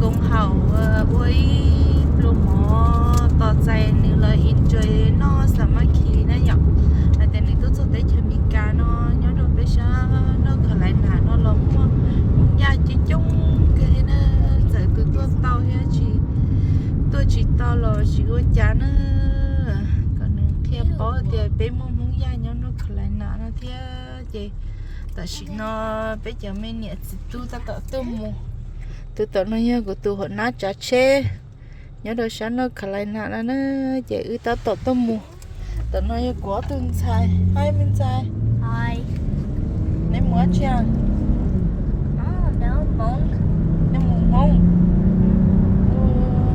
Koom haum ua ib pluag mov tos txais nws los enjoy noj xav mab khi na yom. Hais tias nws tuaj txog teb chaws Amelikas no nyob rau peb sab North Carolina no los muaj Hmoob Yaj coob coob kawg thiab na. Txawm tus tuaj tau thiab tsis tuaj tsis tau los tsis ua cas na. Kom nws qhia paub tias peb muaj Hmoob Yaj nyob North Carolina no thiab ces tam sim no peb cov me niam txiv tub tab tom tuaj mus. Tus tom no yog kuv tus hauv nab tsav tsheb nyob rau sab North Carolina no na, ces wb tab tom tuaj mus. Tom no yog kuv ob tug ntxhais. Hi me ntxhais. Neb mus dab tsi? Neb mus Hmoob?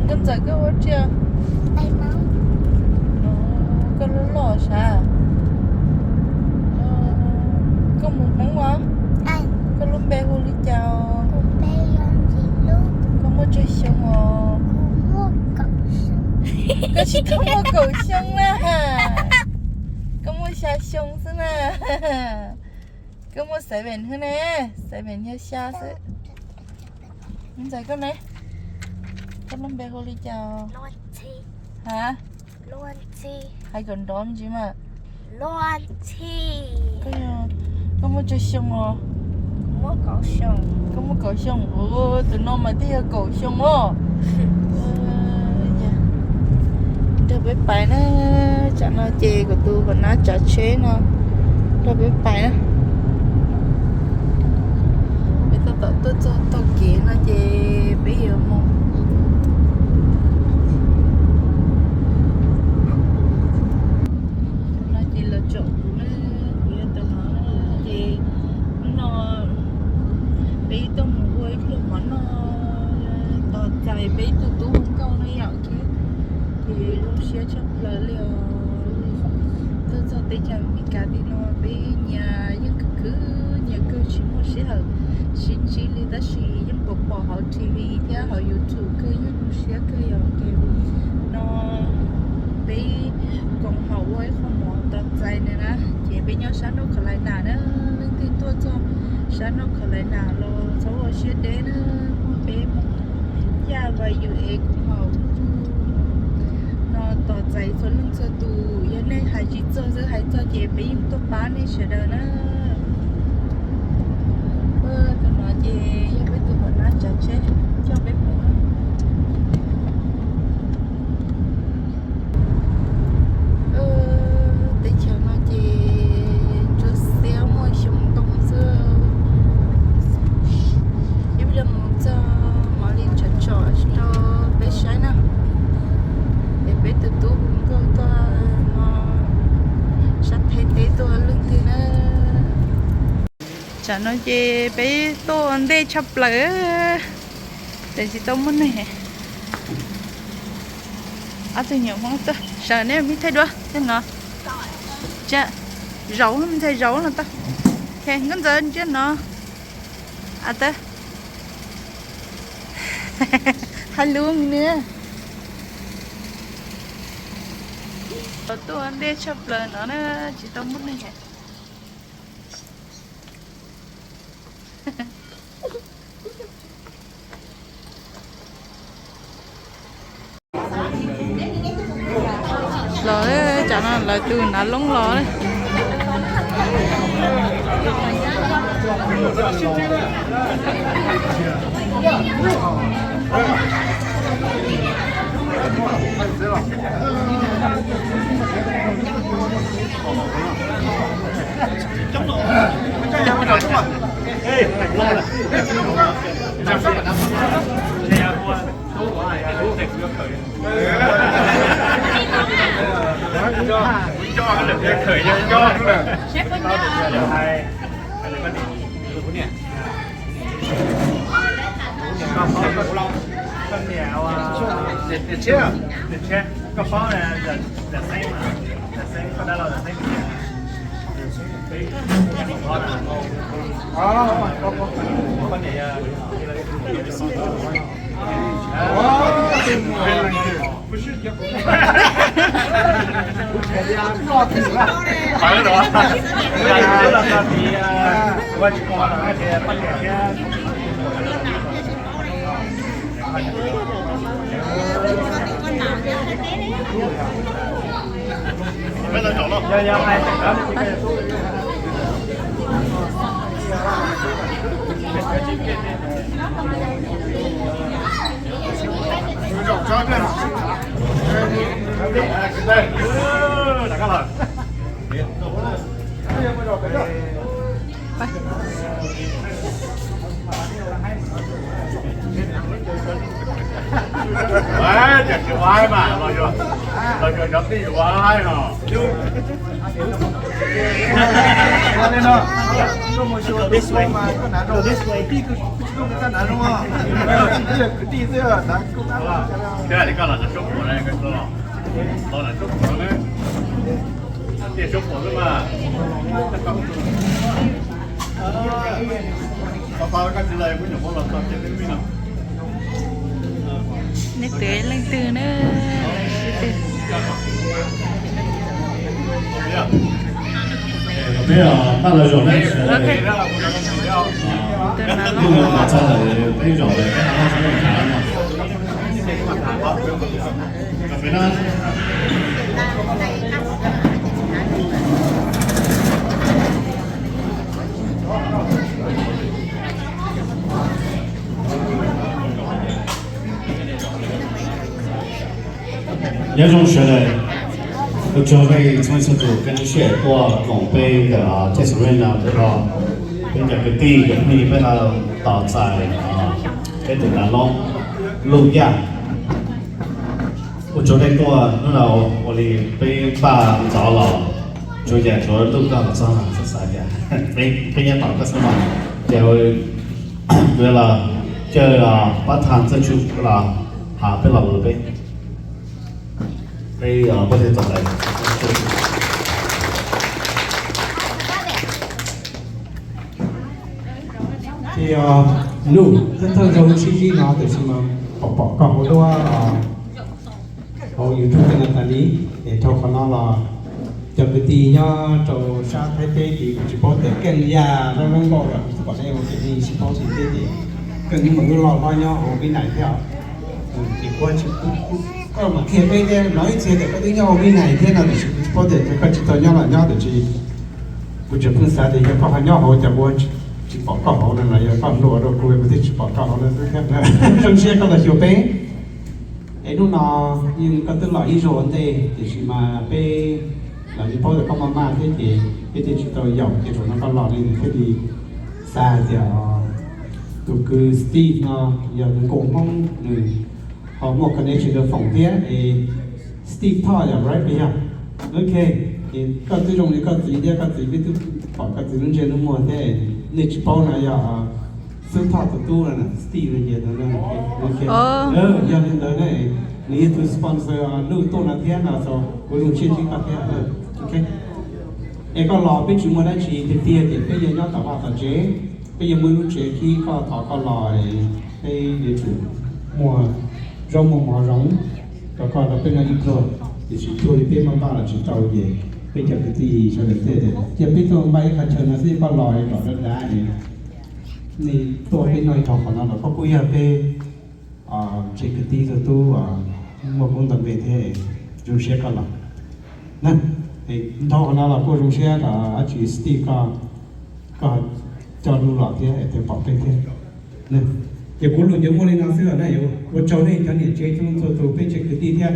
Nkauj Ntxawm koj ua dab tsi? Koj loj loj sav. Koj mus Hmoob os? Koj lub npe hu li cas? Koj muaj tsawg xyoo os? Koj tsis tau muaj kaum xyoo na. Koj muaj xya xyoo xwb na. Koj muaj seven xwb ne, seven yog xya xwb. Ntxawm koj ne, koj lub npe hu li cas? Ha? Hais kom nrov ntsis mas. Koj muaj tsawg xyoo os? Koj muaj kaum xyoo, tus no mas twb yog kaum xyoo os. Nrog peb pais na, tsam no ces kuv tus hauv nab tsav tsheb no nrog peb pais na. Peb tab tom tuaj txog tog kev no ces peb yuav mus. No ces los tsom kuv na, kuv yog tus no ces hnub no peb tuaj mus ua ib pluag mov noj tos txais peb tus tub hu nkauj no yom. Ces zoo siab tshaj plaws li os. Tuaj txog teb chaws Amelikas tim no peb nyias yeej khwv khwv nyias kawg tsis muaj sij hawm sib ntsib li tab sis yeej pom pom hauv T V thiab hauv YouTube kawg yeej zoo siab kawg yom. Ces no peb koom haum ua ib qho mov tos txais nws na. Ces peb nyob sab North Carolina na, leej twg tuaj txog sab North Carolina los txhob ua siab deb na, muaj peb Hmoob Yaj uas U S koom haum no tos txais txhua leej txhua tus. Yog nej hais tsis txog xwb hais txog ces peb yeej tuaj pab nej sawv daws na. Tus no ces yog peb tus hauv nab tsav tsheb coj peb mus. Teb chaws no ces ntsuab xiab muaj xyoob ntoo xwb. Ib pliag mus txog mam li tsom tsom rau peb saib na. Es peb tus tub hu nkauj tuaj no sab Thaib teb tuaj leej twg na. Tsam no ces peb tuaj ua ntej tshaj plaws, ces tsis tau muaj neeg. Ob tug nyuam Hmoob tuaj, sawv neb me thaij duab thiab no. Zaum, me ntxhais zaum no tau. Nkauj Ntxawm ntsia no. A tawb. Hais lus nws. Tuaj ua ntej tshaj plaws no na, tsis tau muaj neeg. Los, tsam no lawv tus nav loob los. Koj paub, koj dab laug txheeb tiag. Poj niam yog Pawv los, ua tsis pom los tias poj niam thiab. Ces tsis ua mas los yog, los yog cov tij ua no. This way. This way. Koj los cov suab puam, koj los cov suab puam na. Tiaj suab puam xwb mas. Nej twv leej twg na? Twg? Peb pab los zaum ne. Twg na? Peb zaum, peb zaum. Nyob zoo sawv daws, ua tsaug nej txhua leej txhua tus koj lub sij hawm tuaj koom peb ntawm Test Arena no, peb cov kwv tij cov phooj ywg peb ho tos txais peb tus nas loob Luj Yaj. Ua tsaug nej tuaj hnub no, ua li peb npaj ntxov los tsuas yam tsuav Luj koj los txog, xav xav cas peb nyob tos koj xwb mas. Ces kuv los caw pab tham txawj tsum los has peb lo lus peb, peb pab thiaj tau lawm. Ces Luj, thawj thawj zaug sib ntsib no tiam sis mas pom pom koj hauv duab hauv YouTube no tas li, es dhau qhov no los cov kwv tij nyob rau sab Thaib teb ces kuv tsis paub tias Keej Yaj Zoo Zoo Nkauj los kuv twb pom nej ua kev li sib paub tiag tiag ces Keej Yaj Zoo Nkauj loj hlob nyob hauv Vib Nais thiab. Ces kuv, koj mam qhia peb thiab, hnov ib txhia tias koj twb nyob hauv Vib Nais thiab no tiam sis kuv tsis paub tias koj tsis tau nyob los nyob tiam sis kuv tseem pheej xav tias yog koj ho nyob hauv cas kuv tsis pom koj hauv no los yog koj hluas rau kuv kuv thiaj tsis pom koj hauv no xwb thiab. Zoo siab koj los xyuas peb. Es hnub no yeej koj twb los ib zaug ua ntej tiam sis mas peb los tsis paub tias koj maj maj thiab ces peb thiaj tsis tau yaum ces zaum no koj los li thiaj li xav hais tias tus kwv Steve no yog tus nkauj Hmoob nws ho muaj connection rau Foom thiab es Steve Thoj yom, right, puas yog? Ok, es koj twb zoo li koj txiv thiab, koj txiv peb twb pom koj txiv lub ntsej lub muag thiab, nej tsis paub no yog Xub Thoj tus tub no, Steve no ces tus no, ok, yog li ntawd ne, nws yog tus sponsor Luj tuaj no thiab no, so kuv zoo siab ntsib koj thiab, ok. Es koj los peb tsis muaj dab tsi tiag tiag ces peb yuav nyob tom vaj tom tsev, peb yuav muaj lub tsev khib koj, thov koj los peb yuav tsum muaj zaub muaj mov zoo rau koj rau peb noj ib pluag, tiam sis cuag li peb maj npaj los tsis tau ces peb cov kwv tij sawv daws thiaj tias cia peb tuaj npaj ib qho chaw no xwb koj los kom dav dav es nej tuaj peb noj ib qho qhov no los koj kuj yog peb tsev kwv tij tug tub muaj koob nto npe thiab, zoo siab koj los. Nrho qhov no los kuj zoo siab rau dab tsi Steve koj, koj coj Luj los thiab thiaj pom peb thiab. Ces kuv lus ces muaj li no xwb na, ua tsaug nej cov niam tsev txhua tus peb tsev kwv tij thiab.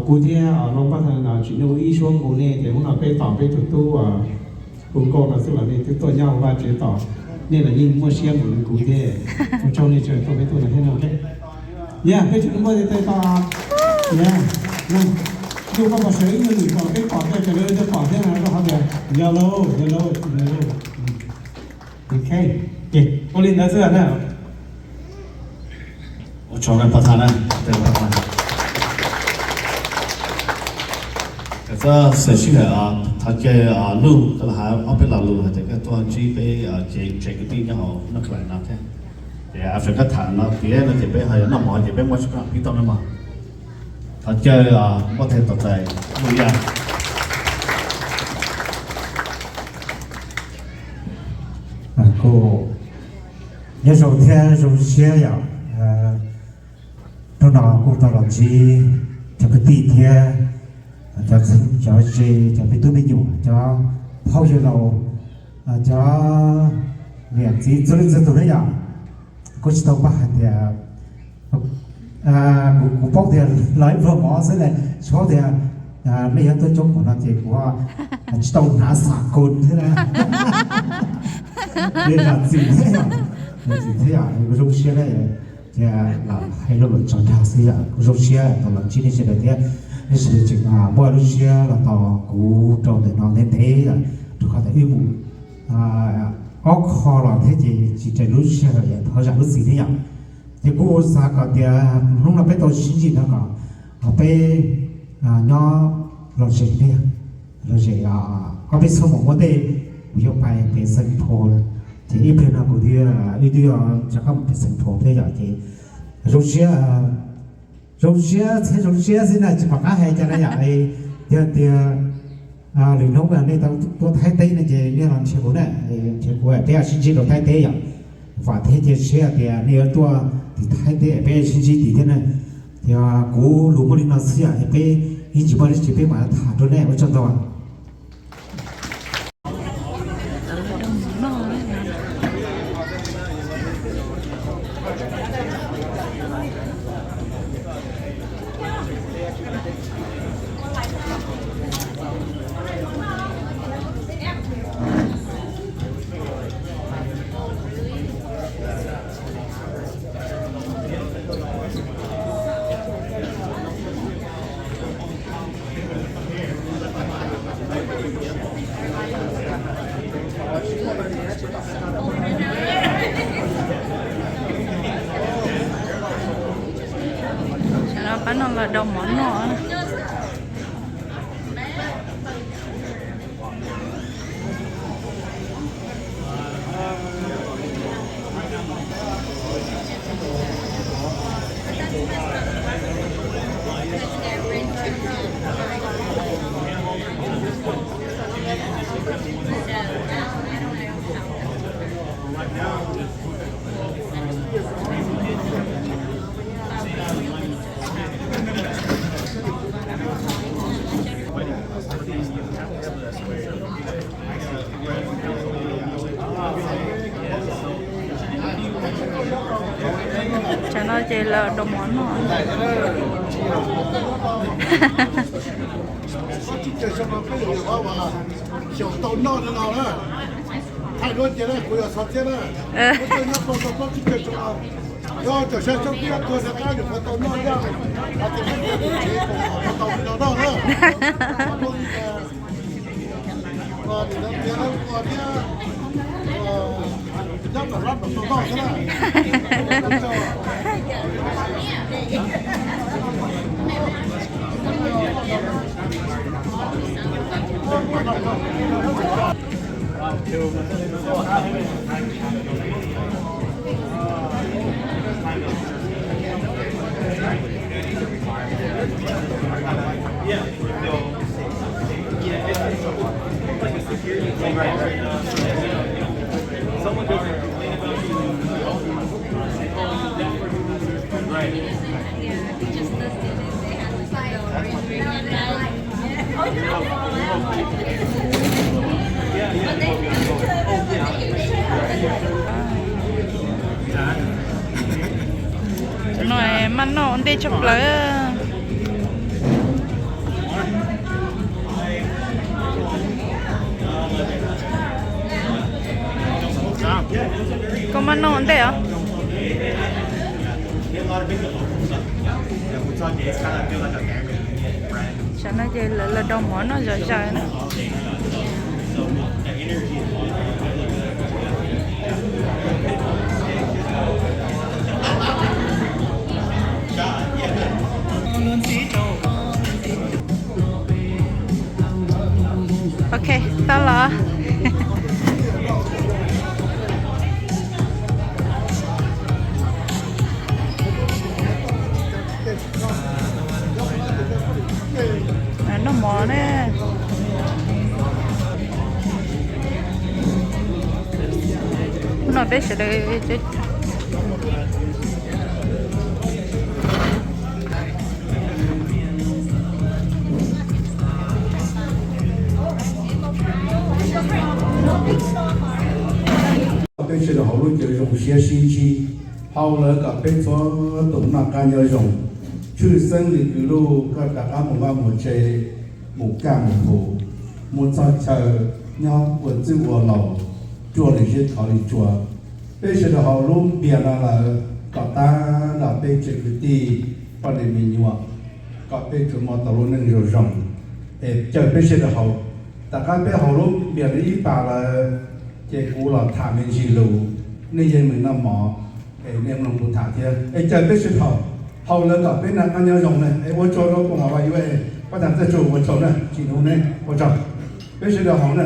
Kuv thiab Looj Paj Thas no tsis nej ua ib suab nkaus nej ces hnub no peb tos peb tus tub Hu Nkauj no xwb los nej twb tuaj nyob hauv vaj tsev tos, nej los yeej muaj siab npaum li kuv thiab. Ua tsaug nej tseem tuaj peb tuaj no thiab no. Yog peb tseem muaj tej tos, yog, Luj koj pom sawv ib nyuag lwm kom peb pom thiab, sawv daws pom thiab no rau qhov tias yog lauj, yog lauj, yog lauj. Ok, ces ua li ntawd xwb na. Ua tsaug na Paj Thas na, Paj Thas. Koj txhob xav sij hawm, thov caw Luj koj los hais ob peb lo lus hais tias koj tuaj ntsib peb tsev kwv tij nyob hauv North Carolina no thiab. Ces after koj tham no tiav no ces peb ho yuav noj mov ces peb muab tsis koj pib tau no mog. Thov caw Npauj Thej Tos Txais Luj Yaj. Kuj nyob zoo thiab zoo siab yom. Hnub no kuj tau los ntsib cov kwv tij thiab cov txheeb cov ze, cov me tub me nyuam, cov phooj ywg laus, cov niam txiv txhua leej txhua tus na yom. Kuj tsis tau pab hais tias, kuv paub tias los ib pluag mov xwb, tsis paub tias nej yuav tuaj coob npaum no ces kuv tsis tau hnav xam kus thiab na. Txim thiab, txim thiab, zoo siab na. Ces hais lus los tso dag xwb yom, kuv zoo siab tau los ntsib nej sawv daws thiab. Nej sawv daws tseem muaj lub siab los tos kuv rau ntawm no ntev ntev lawm, rau qhov tias wb mus ob qho los thiab ces tsis raws lub sij hawm, thov zam lub txim thiab yom. Ces kuj xav kom tias hnub no peb tau sib ntsib no kom peb nyob lom zem thiab, lom zem. Ob peb xuab moos ua ntej kuv yuav pais pem Xeev Pos, ces ib pliag no kuv thiaj, wb twb yuav rov qab mus pem Xeev Pos thiab yom. Ces zoo siab, zoo siab thiab zoo siab xwb na, tsis pom qab hais cas na yom. Yog tias lwm hnub nej tau tuaj Thaib teb no ces nej los nrhiav kuv na, nrhiav kuv peb sib ntsib rau Thaib teb yom. Vam thiab cia siab tias nej yuav tuaj tim Thaib teb peb sib ntsib tim thiab na. Yog kuv lus muaj li no xwb yom, es peb ib ntsis muaj dab tsi peb mam tham rau nej, ua tsaug ntau. Pab no los dau mov noj. Tsam no ces lawv dau mov noj. Xyaum tau noj no na. Thaij duab cia na, kuv yog xov txiab na. Kuv tuaj nyob plaub plaub tsib caug xyoo no, yog cov sab tsob pib tuag rov qab yuav puas tau noj yaj, hais tias peb cov niam tsev puas tau noj noj na. Nim no tias lawv ua thiab, nyob tom lab tom tau noj thiab na. Cov no maj noj ua ntej tshaj plaws. Koj maj noj ua ntej os. Tam no ces lawv los dau mov noj zom zaws na. Ok, tau los. Noj mov ne. Hnub no peb sawv daws, Siav sib ntsib, haus lawv kom peb txhua tus noj qab nyob zoo, tshwj xeeb li kwv Luj koj rov qab mus vaj mus tsev, mus kaj mus hu, mus txog chaw nyob ua txwj ua laus, ruaj li zeb khov li tsua. Peb sawv daws haus lub npias no lawm kom tag nrho peb tsev kwv tij, poj niam me nyuam, kom peb tsuas muaj tau lub neej zoo zoo. Es caw peb sawv daws haus, tom qab peb haus lub npias no ib pas lawm, ces kuv los tham me ntsis lus, nej yeej meem noj mov, es nej mloog kuv tham thiab. Es caw peb sawv daws haus lawv kom peb noj qab nyob zoo na. Es ua tsaug rau kuv hauv vaj yuav, pab tham txaj tsuag ua tsaug na, tsis hnub ne ua tsaug. Peb sawv daws haus na.